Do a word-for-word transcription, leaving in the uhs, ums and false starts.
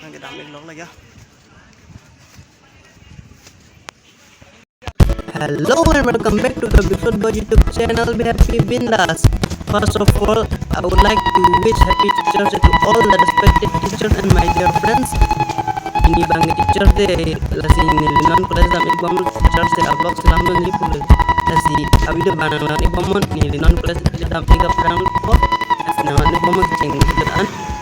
Kedam-ik lok lagi ya. Hello and welcome back to the Biswat Boy YouTube channel, Be Happy Bindas. First of all, I would like to wish happy Teachers' Day to all the respected teachers and my dear friends. Pini abang ke Teachers' Day, lasi neli non college dam-ik bom Teachers' Day a-vlog si lam neli college. Lasi a-video abang nang lang-ik bom, neli non college dam-ik aphrang ko. Lasi nang lang-ik bom, cheng an.